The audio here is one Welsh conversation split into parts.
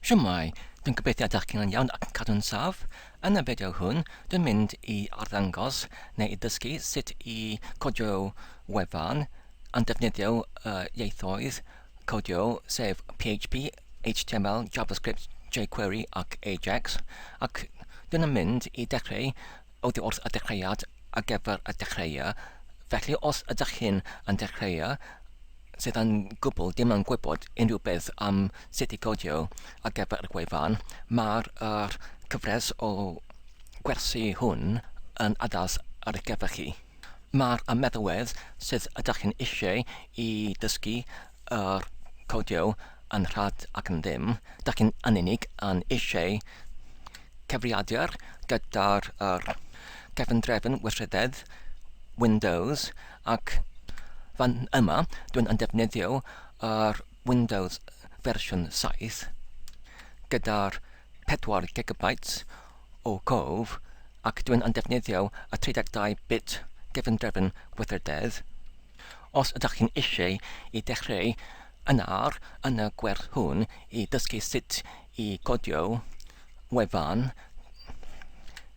Shwmae, dwi'n gobeithio ydych chi'n iawn ac yn cadw'n saff. Yn y fideo hwn, dwi'n mynd i arddangos neu i ddysgu sut i codio wefan yn defnyddio y ieithoedd codio sef PHP, HTML, JavaScript, jQuery ac Ajax ac dwi'n yn mynd i dechrau oddi wrth y dechreuad ar gyfer y dechreuau. Felly os ydych chi'n yn dechreuau sydd yn gwbl dim yn gwybod unrhyw beth am sut i godio ar gyfer y gwefan, mae'r er cyfres o gwersi hwn yn addas ar eich gyfer chi. Mae'r meddalwedd sydd ydych chi'n eisiau i dysgu yr codio yn rhad ac yn ddim, dych chi'n yn unig yn eisiau cyfrifiadur gyda'r yr cefndrefn weithrededd Windows ac fan yma dwi'n yn defnyddio yr Windows fersiwn 7 gyda'r 4 gigabytes o cof ac dwi'n yn defnyddio y 32 bit gefndrefn weithrededd. Os ydych chi'n eisiau i dechrau yn ar yn y gwerth hwn i ddysgu sut i godio wefan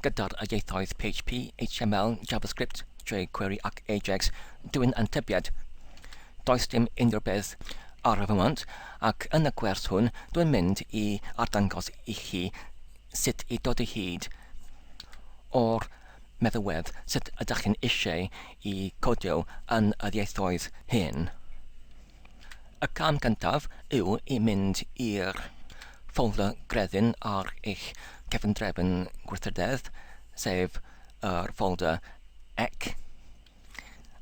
gyda'r ieithoedd PHP, HTML, JavaScript, jQuery ac Ajax, dwi'n yn tybied does dim unrhyw beth ar y foment ac yn y gwers hwn dwi'n mynd i arddangos i chi sut i dod o hyd o'r meddalwedd sut ydych chi'n eisiau i codio yn yr ieithoedd hyn. Y cam cyntaf yw i mynd i'r ffolder gredyn ar eich cefndrefn gweithrededd, sef yr ffolder ec.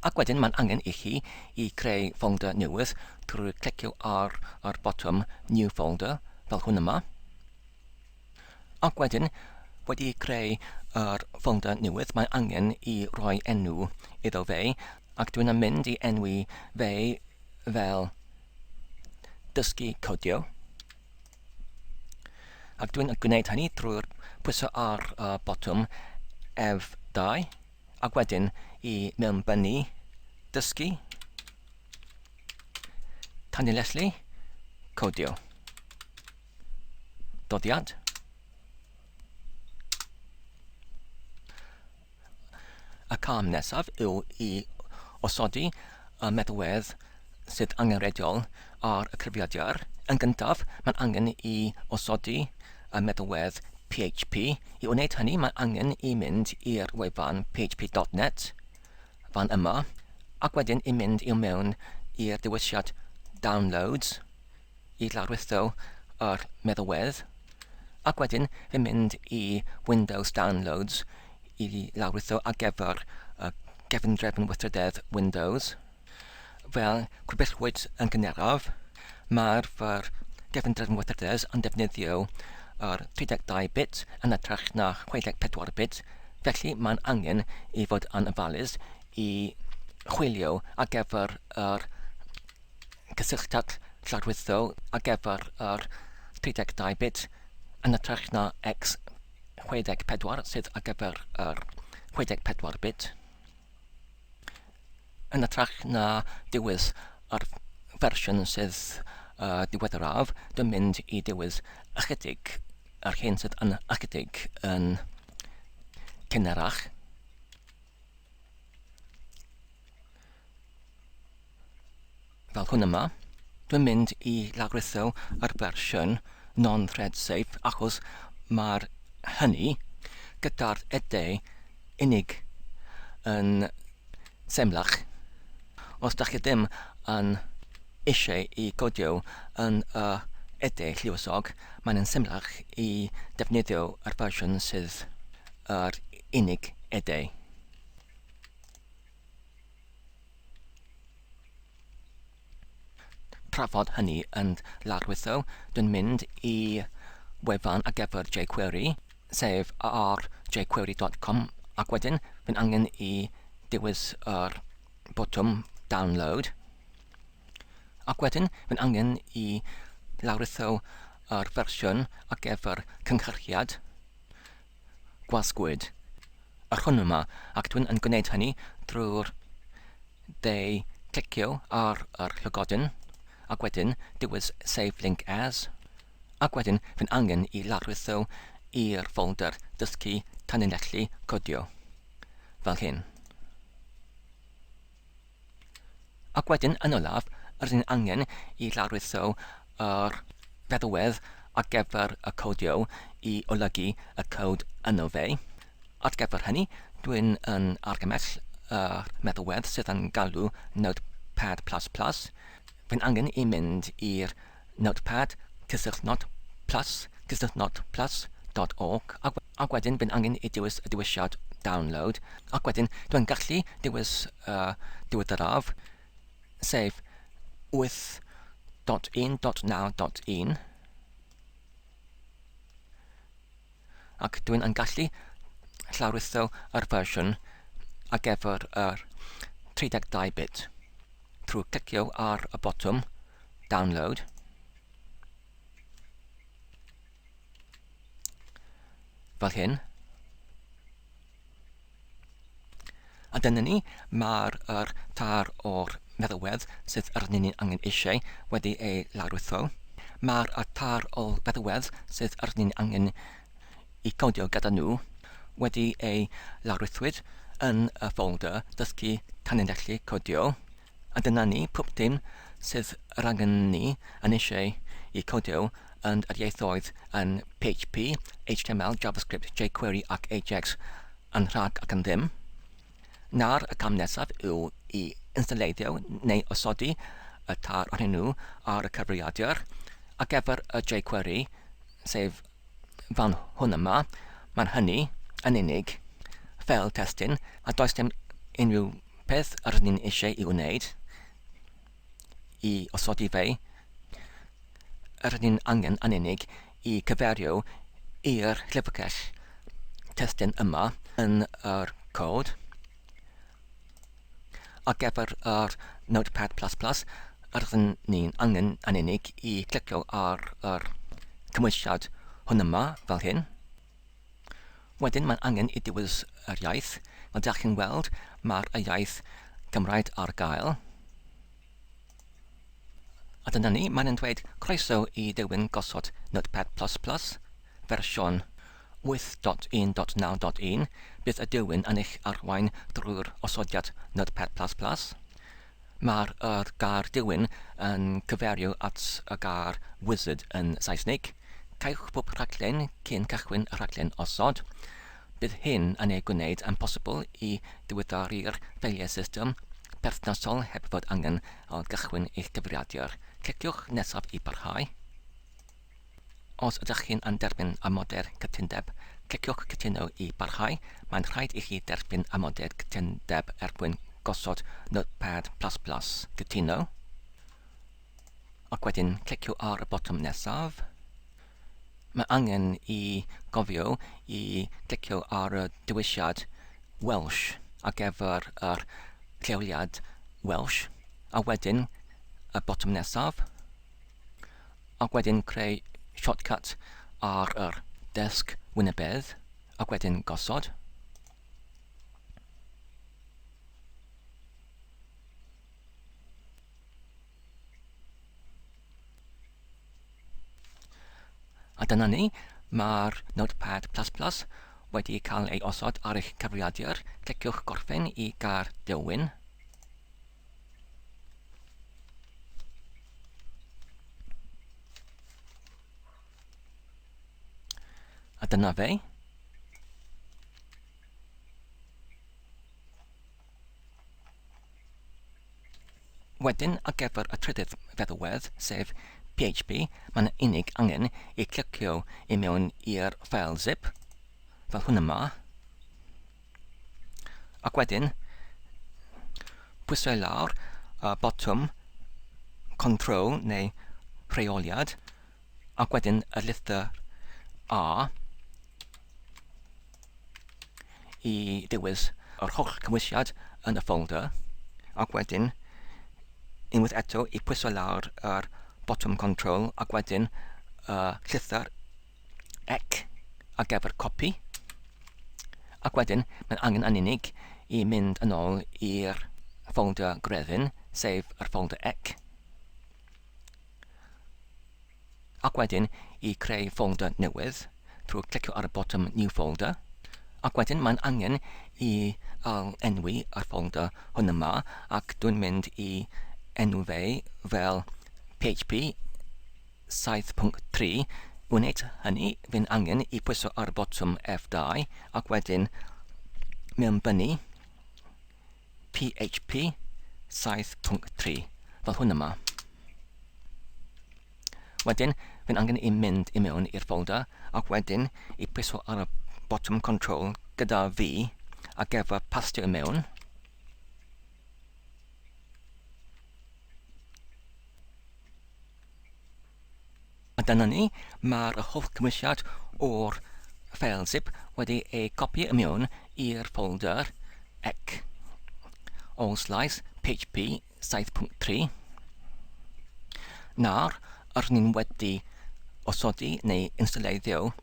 Ac wedyn mae'n angen i chi i creu ffolder newydd trwy clicio ar yr botwm New Folder, fel hwn yma. Ac wedyn, wedi creu yr ffolder newydd, mae angen i roi enw iddo fe, ac dwi'n yn mynd i enwi fe fel dysgu codio. Ac dwi'n gwneud hynny drwy'r pwyso ar y botwm F2, ac wedyn i mewnbynnu dysgu tanlinellu codio. Doddiad. Y cam nesaf yw i osodi y meddalwedd sydd angenrheidiol ar y cyfrifiadur. Yn gyntaf, mae'n angen i osodi y meddalwedd PHP. I wneud hynny, mae angen i mynd i'r wefan php.net fan yma, ac wedyn i mynd i mewn i'r dewisiad Downloads. i lawrlwytho yr meddalwedd ac wedyn fy mynd i Windows Downloads i lawrlwytho ar gyfer y gefndrefn weithrededd Windows. Fel crybwyllwyd yn gynharaf, mae'r fy gefndrefn weithrededd yn defnyddio yr 32 bit yn hytrach na 64 bit, felly mae'n angen i fod yn ofalus i chwilio ar gyfer yr cysylltiad llarwyddo ar gyfer yr 32 bit yn hytrach na x64 sydd ar gyfer yr 64 bit yn hytrach na dewis yr fersiwn sydd uh, diweddaraf, dwi'n mynd i dewis ychydig yr hyn sydd yn ychydig yn cynharach. Fel hwn yma, dwi'n mynd i lawrlwytho yr fersiwn non-thread safe achos mae'r hynny gyda'r ede unig yn semlach. Os da chi ddim yn eisiau i godio yn y ede lluosog, mae'n yn semlach i defnyddio yr fersiwn sydd yr unig ede. Trafod hynny yn lawrlwytho, dwi'n mynd i wefan ar gyfer jQuery, sef ar jquery.com, ac wedyn fi'n angen i dewis yr botwm download, ac wedyn fi'n angen i lawrlwytho yr fersiwn ar gyfer cynhyrchiad gwasgwyd yr hwn yma ac dwi'n yn gwneud hynny drwy'r de clicio ar yr llygodyn ac wedyn dewis Save Link As Ac wedyn fy'n angen i lawrlwytho i'r ffolder dysgu tanlinellu codio, fel hyn. Ac wedyn, yn olaf, rydyn ni'n angen i lawrlwytho yr feddalwedd ar gyfer y codio i olygu y cod yno fe. Ar gyfer hynny, dwi'n yn argymell yr meddalwedd sydd yn galw Notepad++. Fi'n angen i mynd i'r Notepad cysylltnod plus cysylltnod plus dot org ac wedyn fi'n angen i dewis y dewisiad download ac wedyn dwi'n gallu dewis y diweddaraf sef 8.1.9.1 ac dwi'n yn gallu llawrlwytho yr fersiwn ar gyfer yr 32 bit trwy clicio ar y botwm download. Fel hyn. A dyna ni, mae'r yr tar o'r meddalwedd sydd arnyn ni'n angen eisiau wedi ei lawrlwytho. Mae'r y tar o'r feddalwedd sydd arnyn ni'n angen i codio gyda nhw wedi ei lawrlwythwyd yn y ffolder dysgu tanlinellu codio. A dyna ni, pob dim sydd yr angen ni yn eisiau i codio yn yr ieithoedd yn PHP, HTML, JavaScript, jQuery ac Ajax yn rhad ac yn ddim. Nawr y cam nesaf yw i instaleiddio neu osodi y tar ohonyn nhw ar y cyfrifiadur ar gyfer y jQuery, sef fan hwn yma, mae'n hynny yn unig fel testun a does dim unrhyw peth yr ydyn ni'n eisiau i wneud i osodi fe. Yr ydyn ni'n angen yn unig i cyferio i'r llyfrgell testun yma yn yr cod. Ar gyfer yr Notepad++, rydyn ni'n angen yn unig i clicio ar yr cymwysiad hwn yma, fel hyn. Wedyn mae'n angen i dewis yr iaith. Fel dach chi'n weld, mae'r iaith Gymraeg ar gael. A dyna ni, mae'n yn dweud croeso i ddewin gosod Notepad++, fersiwn 8.1.9.1, bydd y dewin yn eich arwain drwy'r osodiad Notepad++. Mae'r yr gair dewin yn cyferio at y gair wizard yn Saesneg. Caewch pob rhaglen cyn cychwyn y rhaglen osod. Bydd hyn yn ei gwneud yn bosibl i ddiweddaru'r ffeiliau system perthnasol heb fod angen ailgychwyn eich cyfrifiadur. Cliciwch Nesaf i barhau. Os ydych chi'n yn derbyn amodau'r cytundeb, cliciwch Cytuno i barhau. Mae'n rhaid i chi derbyn amodau'r cytundeb er mwyn gosod Notepad++. Cytuno. Ac wedyn clicio ar y botwm Nesaf. Mae angen i gofio i glicio ar y dewisiad Welsh ar gyfer yr lleoliad Welsh, a wedyn y botwm nesaf, ac wedyn creu shortcut ar yr desg wynebedd, ac wedyn gosod. A dyna ni, mae'r Notepad++ wedi cael ei osod ar eich cyfrifiadur. Cliciwch Gorffen i gael dewin. A dyna fe. Wedyn, ar gyfer y trydydd feddalwedd, sef PHP, mae'n unig angen i clicio i mewn i'r ffeil zip, fel hwn yma, ac wedyn pwyso i lawr y botwm Control neu rheoliad, ac wedyn y lythyr A i ddewis yr holl cymwysiad yn y ffolder, ac wedyn unwaith eto i pwyso lawr yr botwm Control ac wedyn y llythyr ec ar gyfer copi, ac wedyn mae'n angen yn unig i mynd yn ôl i'r ffolder gredyn, sef yr ffolder ec. Ac wedyn i creu ffolder newydd trwy clicio ar y botwm New Folder. Ac wedyn mae'n angen i ail enwi yr ffolder hwn yma ac dwi'n mynd i enw fe fel PHP 7.3. I wneud hynny, fi'n angen i pwyso ar y botwm F2 ac wedyn mewnbynnu PHP 7.3 fel hwn yma. Wedyn, fi'n angen i mynd i mewn i'r folder ac wedyn i pwyso ar y botwm Control gyda fi ar gyfer pastio i mewn. A dyna ni, mae'r holl cymwysiad o'r ffeil zip wedi ei copi i mewn i'r ffolder ec allslice php 7.3. Nawr, yr ni'n wedi osodi neu instaleiddio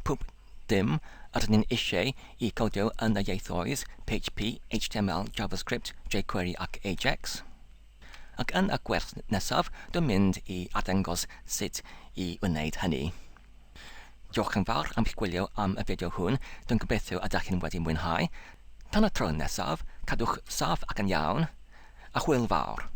pob dim yr ni'n eisiau i codio yn y ieithoedd PHP, HTML, JavaScript, jQuery ac Ajax. Ac yn y gwers nesaf, dwi'n mynd i arddangos sut i wneud hynny. Diolch yn fawr am eich gwylio am y fideo hwn, dwi'n gobeithio ydych chi'n wedi mwynhau. Tan y tro nesaf, cadwch saff ac yn iawn, a hwyl fawr!